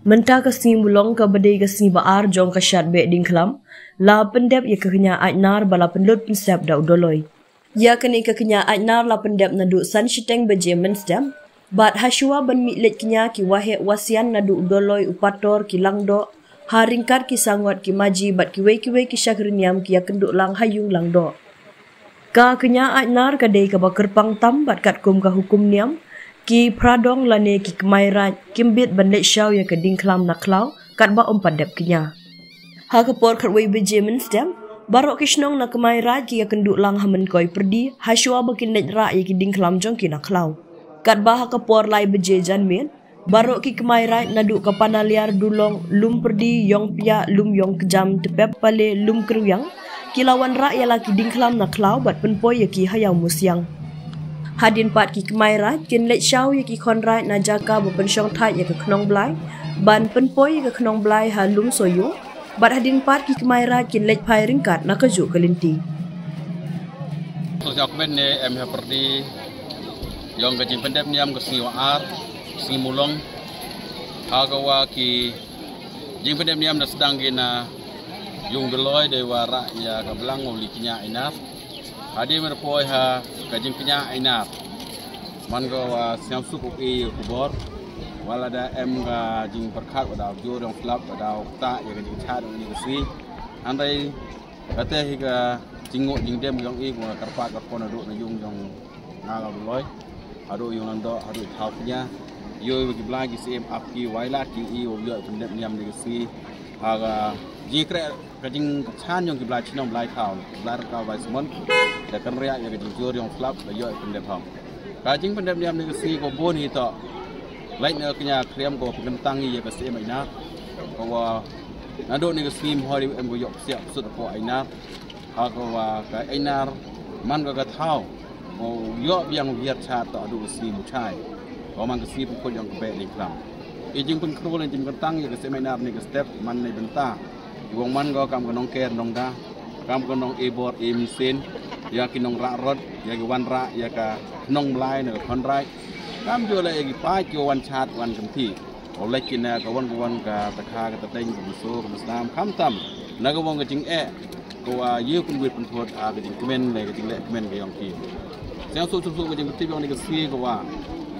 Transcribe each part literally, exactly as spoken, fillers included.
Mynta ka sngi Mulong kaba dei ka sngi ba ar jong ka shad beh diengkhlam, la pyndep ïa ka kñia Aitnar ba la pynlut pynsep da u Doloi. Ïa kane ka kñia Aitnar la pyndep naduh san shiteng baje mynstep, bad hashwa ban mih leit kñia ki waheh wasian naduh u Doloi, u Pator, ki Langdoh, ha ryngkat ki Sangot, ki Maji bad kiwei kiwei ki shakri niam ki ïakynduh lang ha ïung Langdoh. Ka kñia Aitnar ka dei kaba kyrpang tam bad katkum ka hukum niam, ki phradong lane ki kmai raij kim bit ban leit shaw ïa ka diengkhlam na khlaw katba ym pat dep kñia. Ha ka por khatwei baje mynstep, baroh ki shnong na kmai raij ki ïakynduh lang ha Mynkoi Pyrdi hashwa ba kin leit rah ïa ki diengkhlam jong ki na khlaw. Katba ha ka por lai baje janmiet, baroh ki kmai raij naduh ka Panaliar, Dulong, Lum Pyrdi, Ïong Piah, Lum Ïong Kjam, Tepep Pale, Lum Kriwiang, ki la wanrah ïa la ki diengkhlam na khlaw bad pynpoi ïa ki ha Ïawmusiang. Hadien pat ki kmai raij kin leit shaw ïa ki khon raij na jaka ba pynshongthait ïa ka Khnong Blai, ban pynpoi ïa ka Khnong Blai ha Lum Sohïung, bad hadien pat ki kmai raij kin leit phai ryngkat na kajuh ka lynti. To, ïa kmen ne em ha pyrdi ïong ka jingpyndep niam ka sngi wa ar, sngi Mulong. Ha ka wa ki jingpyndep niam da sdang ki na ïung Doloi dei wa rah ïa ka blang u li kñia Aitnar. Hadien wa poi ha ka jingkñia Aitnar, man ka wa sngewsuk u i u bor, wa la da em ka jingpyrkhat wa da jur ïong slap, wa da u ta ïa ka jingchat ïong i ka sngi. Hynrei kata hi ka jingnguh jingdem ïong i, ka kyrpad ka khon haduh na ïung jong nga la Doloi, haduh ïung Langdoh, haduh thaw kñia. Ïoh wa ki blai ki syiem ap ki, wa i lad ki i wa ïoh pyndep niam ne ka sngi. Ha ka jingkreh ka jingkyrchan ïong ki blai chnong, blai thaw, ki blai rangkaw, blai smon, da kynriah ïa ka jingjur ïong slap, da ïoh pyndep hok. Ka jingpyndep niam ne ka sngi ka bun hi to. Lait na ka kñia Khriam ka wa pynkyntang ïa ka syiem Aitnar, ka wa naduh ne ka sngi Mhoi em ka ïoh psiah psut hapoh Aitnar. Ha ka wa ka Aitnar man ka ka thaw, ka ïoh biang wiar chat to haduh ka sngi Muchai, ka wa man ka sngi pynkut ïong ka beh diengkhlam. I jingpynkhraw ne jingpynkyntang ïa ka syiem Aitnar ne ka step man ne bynta i wong man ka kam ka nongker nongda, kam ka nong e bor e mynsiem, ïa ki nong rah rot, ïa ki wanrah ïa ka Khnong Blai ne ka khon raij. Kam ju la ïa ki paid ki wan chat wan kynti, u leit ki na ka wan ka wan ka takha ka tateng, ka mynsiem, ka mynsnam, khamtam na ka wong ka jingeh, ka wa ïa u pynwit pynthut ha ka jingkmen ne ka jingleh kmen ka ïong ki. Sngewsuk suk suk ka jingpyntip ïong ne ka sngi ka wa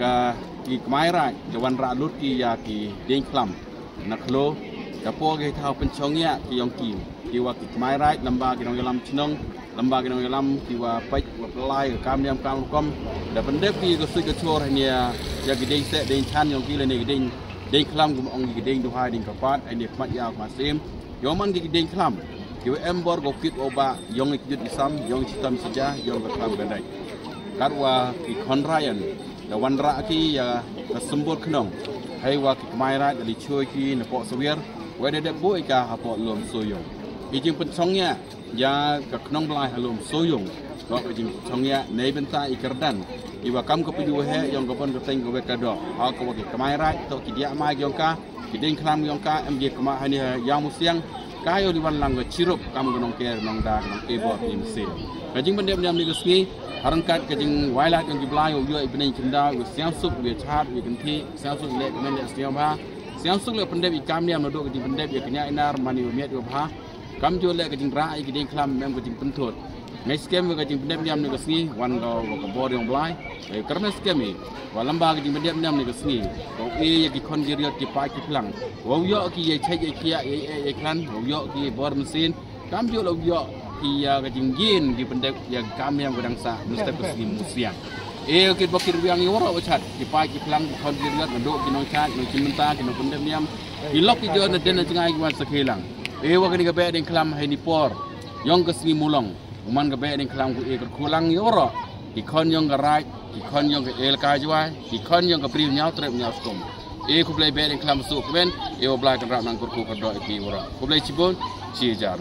ka ki kmai raij da wanrah lut ki ïa ki diengkhlam na khlaw, da poi ki thaw pynshong ïa ki ïong ki, ki wa ki kmai raij, lamba ki nongïalam chnong, lamba ki nongïalam ki wa peit wa pynlait ka kam niam kam rukom, da pyndep ki ka suit ka shor hynne ïa ki dieng seh dieng chan ïong ki lane ki dieng, diengkhlam, kum ong ki dieng duhai dieng kyrpad hynne khmat ïa u khmat syiem. Ïong man ki diengkhlam ki wa em bor, ka kit wa ba ïong ki jut i sam, ïong i shitom i sija, ïong ka khlam ka dait. Kat wa ki khon raij da wanrah ki ïa ka symbol khnong, hei wa ki kmai raij da li choi ki na poh Sawiar, wa da dep buh ïa ka hapoh Lum Sohïung. I jingpynshong ïa ïa ka Khnong Blai ha Lum Sohïung, ka ka jingpynshong ïa ne bynta i kyrdan i wa kam ka pynïoh heh ïong ka bun ka teng ka wek ka doh, ha ka wa ki kmai raij to ki diah mai ïong ka, ki diengkhlam ïong ka, em ki kmai hynne ha Ïawmusiang, ka ïoh li wan lang ka chirup kam ka nongker nongda, ka nong e bor e mynsiem. Ka jingpyndep niam ne ka sngi, ha ryngkat ka jingwai lad ïong ki blai, u ïoh i bneng kynda, u sngewsuk, u chat, u kynti, sngewsuk leh kmen leh sngewbha, sngewsuk leh pyndep i kam niam naduh ka jingpyndep ïa ka kñia Aitnar man i wa miat i wa bha. Kam ju leh ka jingrah ïa ki diengkhlam, em ka jingpynthut. Ngai skhem wa ka jingpyndep niam ne ka sngi wan ka wa ka bor ïong blai. Ka kyrmen skhem i wa lamba ka jingpyndep niam ne ka sngi, ka u e ïa ki khon ki riot, ki paid ki phlang, wa u ïoh ki ïa chait ïa khiah, ïa ïa khlan, wa u ïoh ki bor mynsiem. Kam ju la u ïoh ki ïa ka jingïen ki pyndep ïa ka kam niam ka dang sah mynstep ka sngi Musiang. E ki bok ki rwiang ïa waroh wa chat, ki paid ki phlang, ki khon ki riot, naduh ki nongchait, nongchim bynta, ki nongpyndep niam, ki lok ki jor na den na jngai ki wan sakhi lang. E wa kane ka beh diengkhlam ha ini por ïong ka sngi Mulong, u man ka beh diengkhlam ka u e kyrkhu lang ïa waroh ki khon ïong ka raij, ki khon ïong ka elaka Jowai, ki khon ïong ka Bri Hynñiewtrep Hynñiewskum. E khublei beh diengkhlam suk kmen, e wa Blai kynrad nang kyrkhu kyrdoh ïa ki waroh. Khublei chibun, chi jar.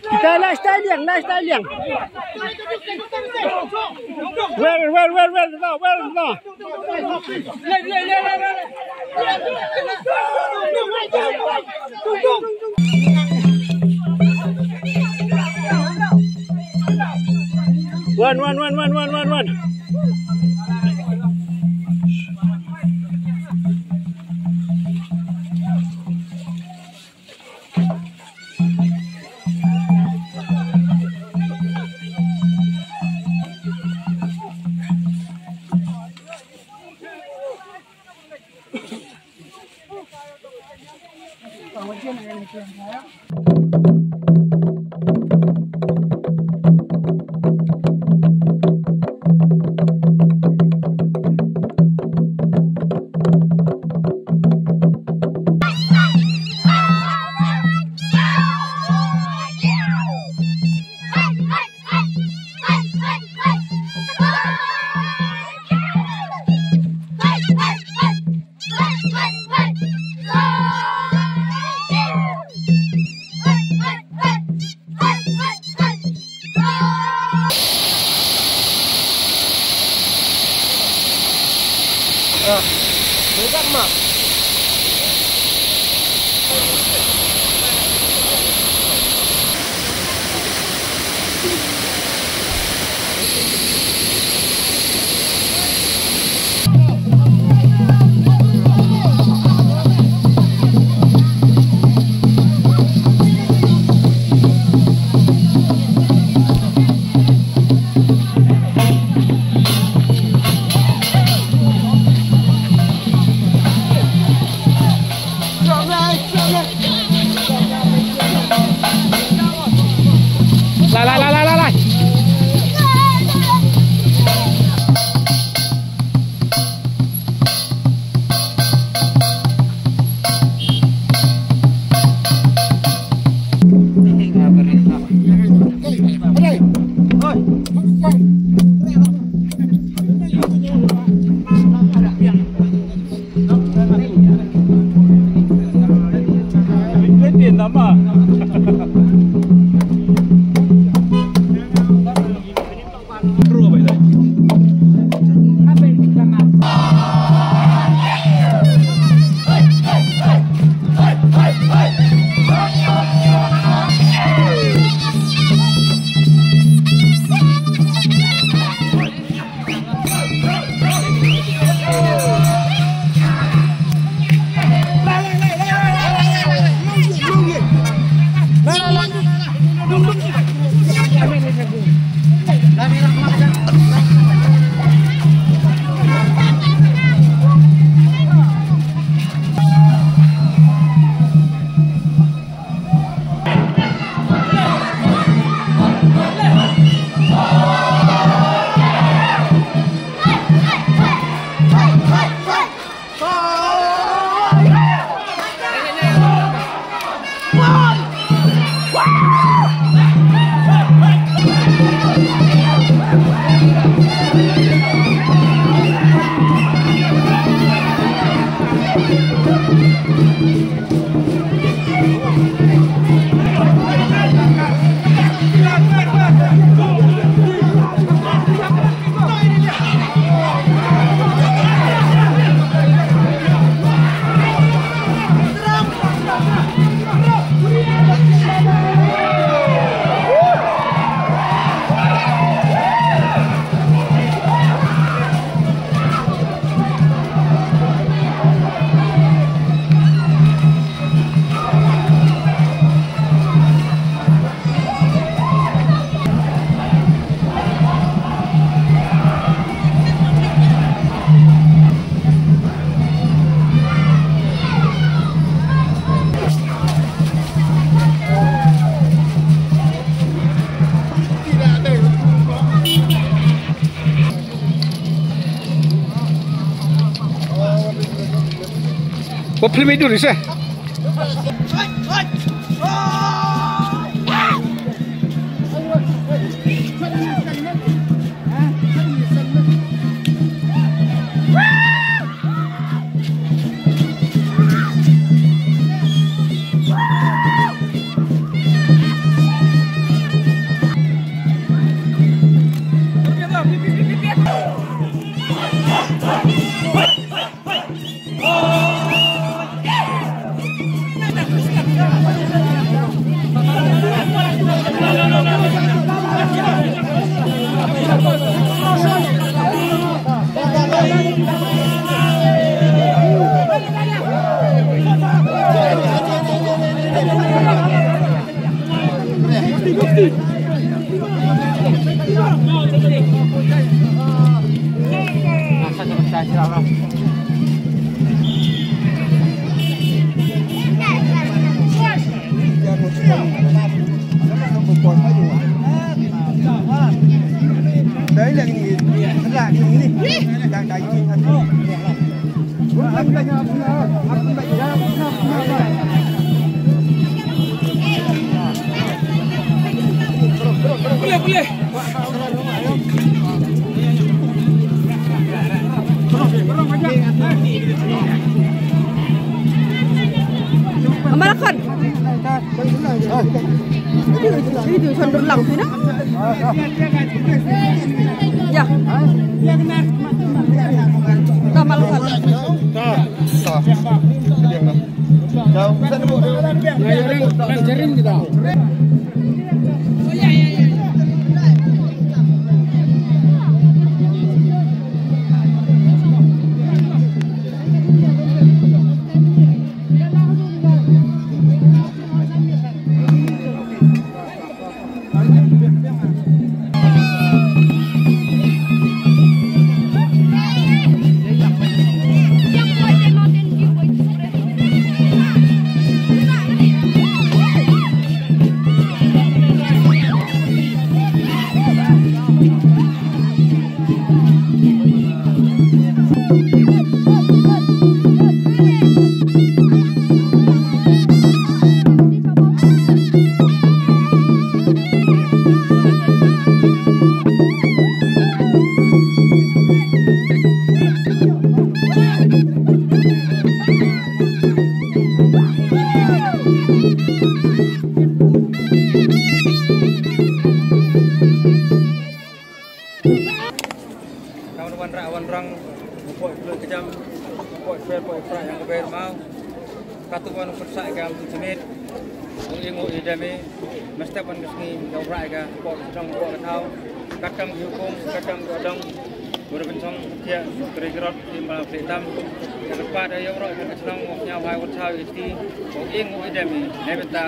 Kita last time yang, last time yang. Well, well, well, well, no, well, no. One, one, one, one, one, one, one. Ko phlim i dur ise. Amar khan. Ini tu, ini tu, sandal lang sini. Ya. Tambah lah. Kam wanrah wanrang, poi khlur kjam, poi kper, poi pra, ïa ka ber mau. Katto wan u pynsah ïa ka, ym tu jemit. U ïing u idem i, mynstep wan ka sngi, ïa u rah ïa ka, poi ka shnong, poi ka thaw. Katkam ki hukum, katkam ki dong. U da pynshong, ïa, ka ri ka rot, ki ba pli tam. Ïa ka pat, ïa u rah, ïa ka shnong, u ñiaw hai, u thaw, ïa ki. U ïing u idem i, ne bynta,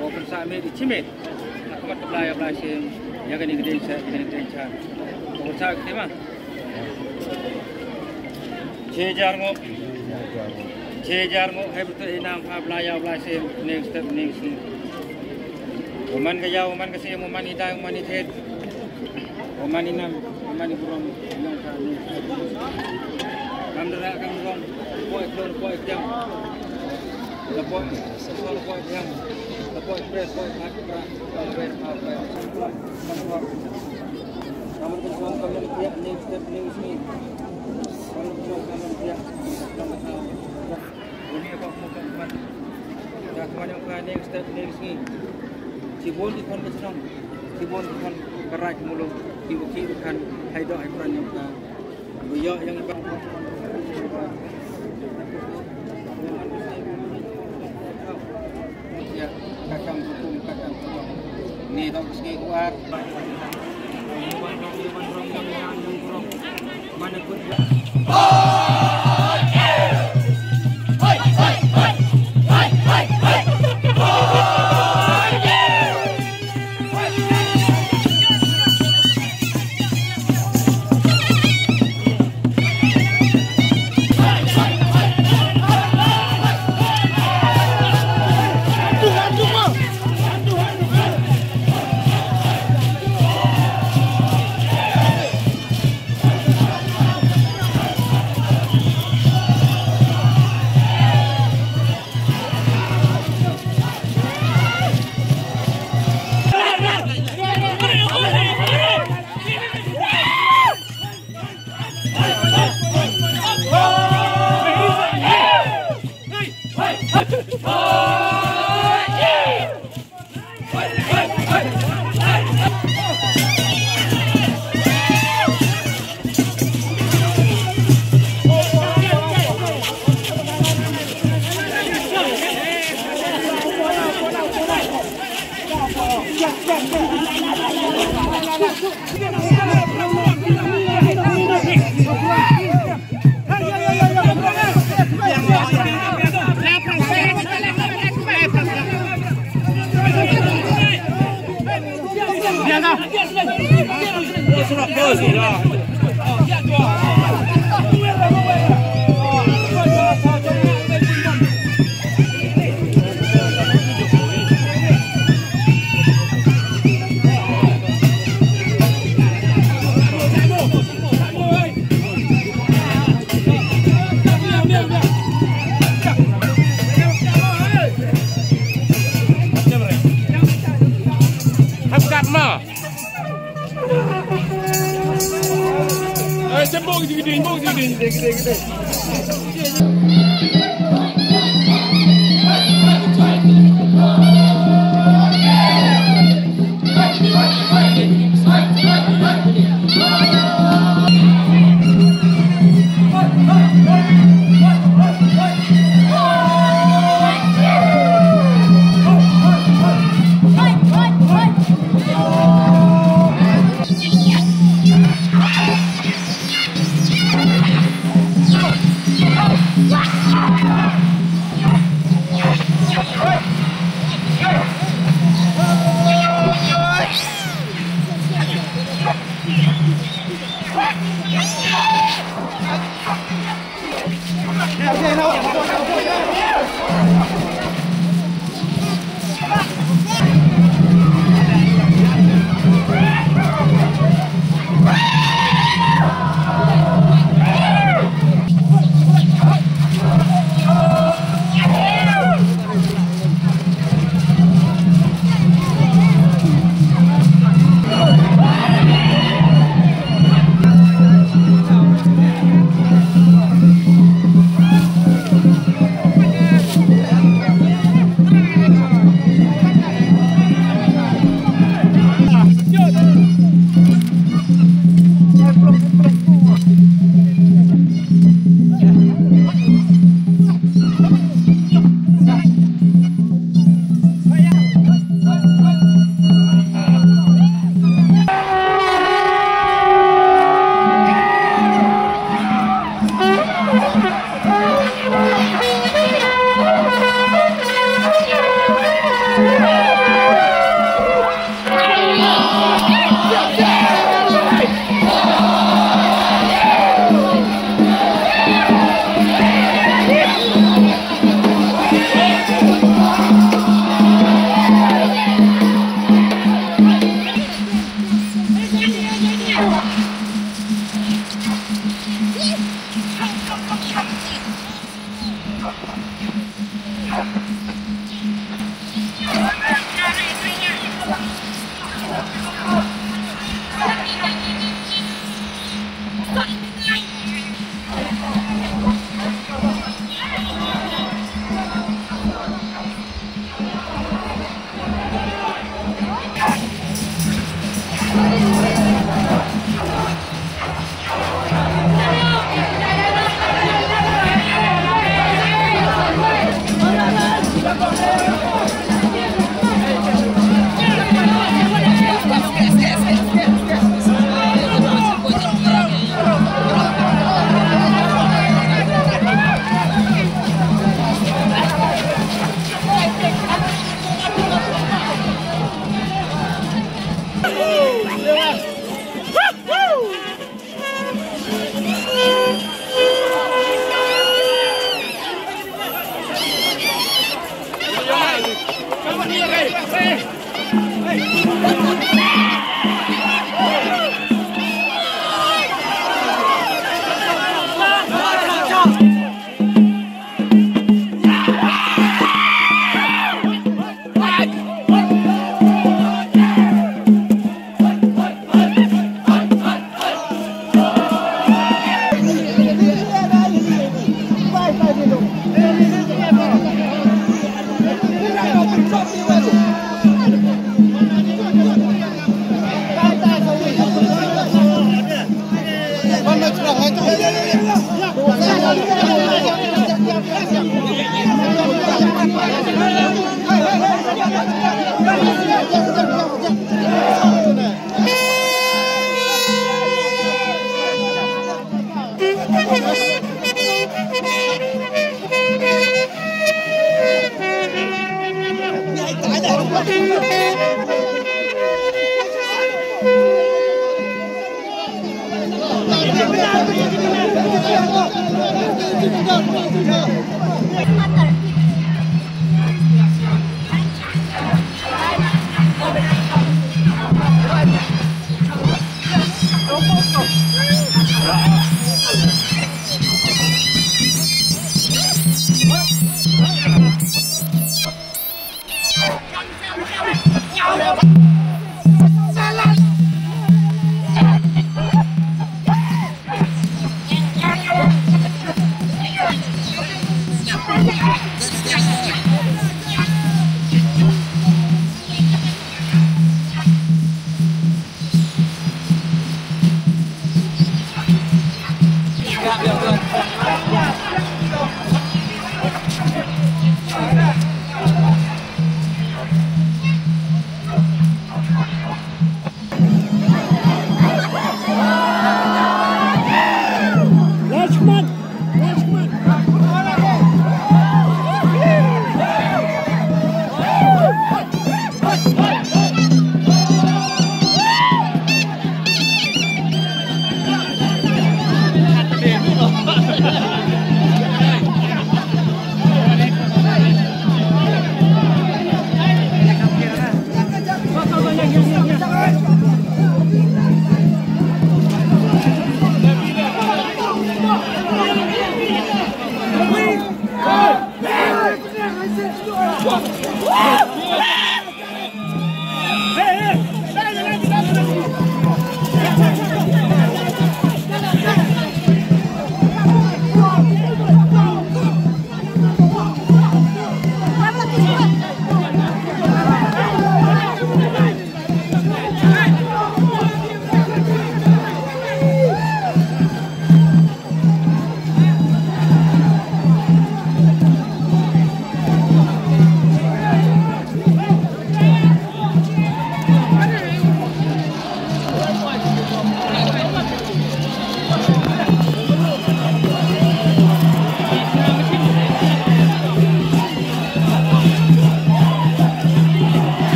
u pynsah mih, i jemit. Ha khmat U Blai, U Blai Syiem, ïa kane ka dieng sha, ïa kane ka dieng sha. Ka khot sha ka kti ma. Shi hajar nguh. Shi hajar nguh, hei pyrtuh i nam ha Blai ïa U Blai Syiem, ning step ning sni. U man ka ïaw, u man ka syiem, u man i dai, u man i thied. U man i nam, u man i burom, ïong ka ning. Kam dara, kam dara, poi klon, poi kjam. Ka poi, ka poi kjam. Ka poi pres, poi khat, pra, poi pres, poi pres. Kam dara, kam dara, ning step, ning sni. Kam dara, kam dara, ning step, ning sni. Uni ba kumno ka ummat. Ka kumno ka ning step ning sngi. Shibun ki khon ka shnong. Shibun ki khon ka raij muluk. Ki wa ki u khan hai doh hai pran ïong ka. Ba ïoh ïong i ba. Ïa, ka kam hukum, ka kam hukum. Ni dong ka sngi kuar.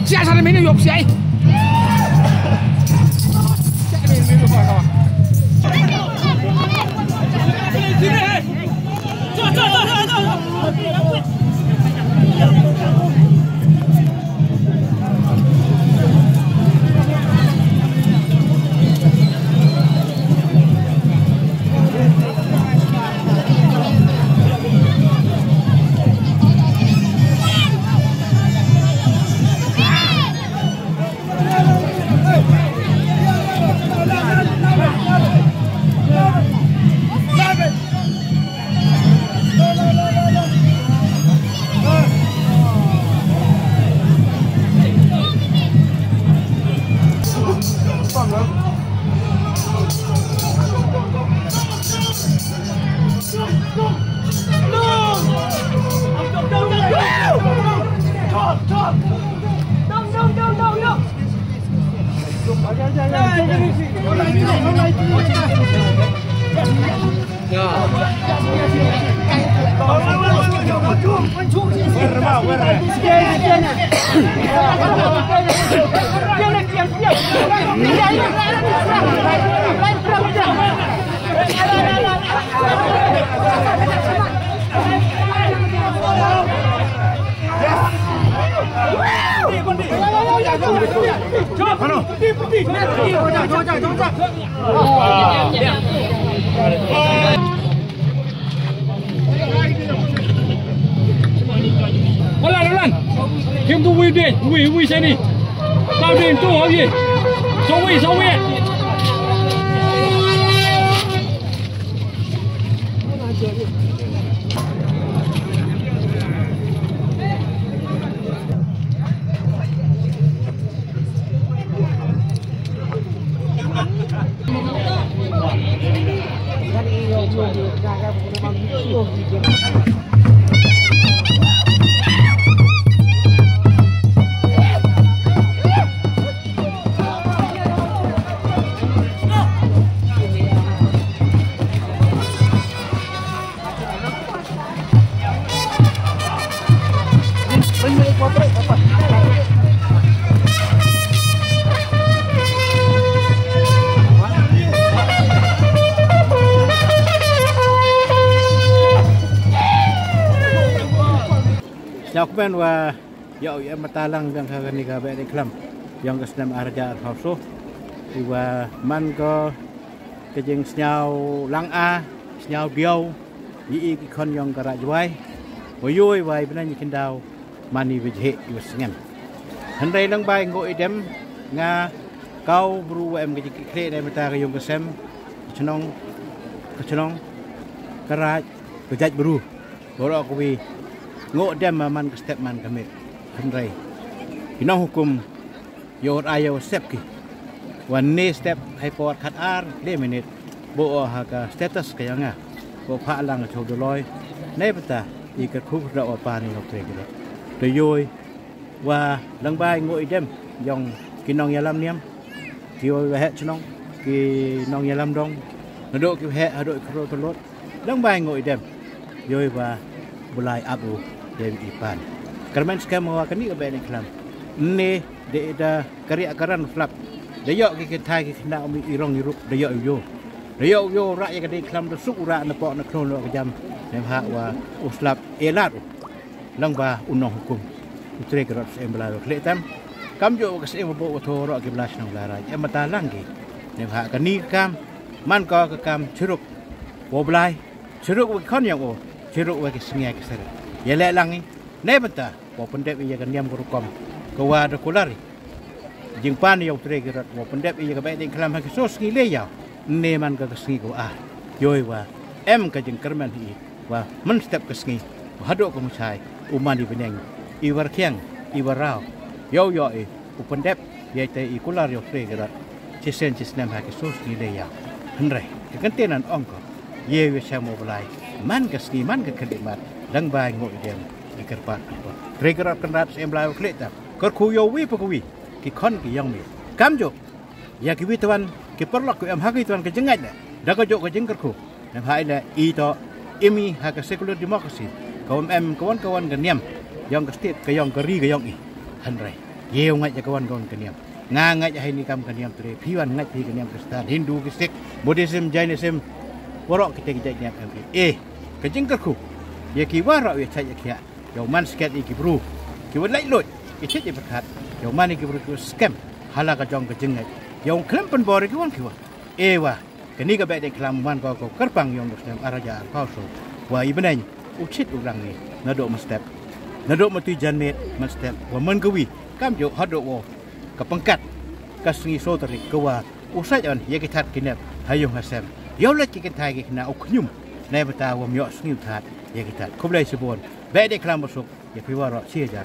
Siya sa menu yok siya eh. Olan, olan. Kim tu wi de, wi, wi sini. Tau din tu, oh ye. So wi, so wi. Sngewkmen wa ïa u ïa mata lang biang ha kane ka Behdeiñkhlam ïong ka snem ar hajar arphew saw. Iwa man ko ka jingsngew lang a, sngew diaw, ïa i ki khon ïong ka Raid Jwai. Wa ïoh iwa i bneng i khyndaw man i bajheh iwa sngem. Hynrei lang bai ngo i dem nga kaw bru wa em ka jingkitkhlieh na mata ka ïong ka sem, ka chnong, ka chnong, ka raid, ka jait bru. Boro ko wi ngo dem ma man ka step man ka met. Hynrei ki nonghukum ïoh ai ïoh sep ki. Wan ne step hai por khat ar le minit. Bo o ha ka status ka ïa nga. Bo pha lang ka chau doloi. Nei bata i ka khu da o pa ni no tre ki. Te ïoh wa lang bai ngo i dem ïong ki nongïalam niam. Ki wa heh chnong, ki nongïalam dong. Nadok ki heh hadok ki kro tolot. Lang bai ngo i dem. Ïoh wa bulai abu David Ipan. Kyrmen skhem wa kani ka Behdeiñkhlam. Ne de da kari akaran flap. Da ïoh ki kynthai ki khynnah umi i rong i rup da ïoh ïoh. Da ïoh ïoh ra ïa ka Deiñkhlam da suk ra na pok na khlon ka jam. Nem ha wa u slap elat u. Lang ba u nonghukum u tre ka rot Syiem Blai wa khleh tam. Kam jo ka Syiem bo wa tho ro ki bla shnong bla raid em mata lang ki. Ne ha kani ka kam man ko ka kam chiruk wa blai, chiruk wa ki khon ïong o, chiruk wa ki sngi ki seret. Ïa leh lang i ne bynta wa pyndep ïa ka niam ka rukom ka wa da kular i. Jingpan ïa u tre ki rot wa pyndep ïa ka Behdeiñkhlam ha ki so sngi le ïaw. Ne man ka ka sngi ka wa ar ïoh wa em ka jingkyrmen hi i. Wa mynstep ka sngi wa hadok ka mushai u man i bneng, i wa rkhiang, i wa raw. Ïoh ïoh i u pyndep ïa te i kular ïoh tre ki rot. Chisien chisnem ha ki so sngi le ïaw. Hynrei ka kyntenan ong ko ïe ïoh shem wa blai man ka sngi man ka khyllipmat. Lang bai ngo i dem i kyrpad kyrpad tre ki rot Kynrad Syiem Blai wa khleh tam. Kyrkhu ïoh wi pa ka wi ki khon ki ïong mi. Kam jo ïa ki wi tawan ki paralok ki em ha ki tawan ka jingngeit ne da ka jok ka jingkyrkhu. Nam ha i le i to imi ha ka secular democracy ka wam em ka wan ka wan ka niam ïong ka state ka ïong ka ri ka ïong i. Hynrei ïe u ngeit ïa ka wan ka wan ka niam. Nga ngeit ïa hai ni kam ka niam tre phi wan ngeit phi ka niam Kristan, Hindu, ki Sikh, Buddhism, Jainism. Warok kita ki jait niam em ki eh ka jingkyrkhu ïa ki warok ïa chait ïa khiah. Ïa u man sket ïa ki bru ki wa lait lut ki chit ïa pyrkhat. Ïa u man ïa ki bru ki wa skem hala ka jong ka jingngeit. Ïa u khlem pynbor ïa ki wan ki wa e wa kani ka Behdeiñkhlam man ko ko kyrpang ïong ka snem ar hajar arphew saw. Wa i bneng u chit u rang ni naduh mynstep, naduh myntu janmiet mynstep wa man ka wi kam ju haduh wa ka pangkat ka sngi so tarik ka wa u sait on ïa ki that ki nep ha ïong ha sem. Ïa u leit ki kynthai ki khynnah u khñium. Nai bata wa ïoh sngi u that ïa ki that. Khublei shibun. Behdeiñkhlam basuk ïa phi warok shi hajar.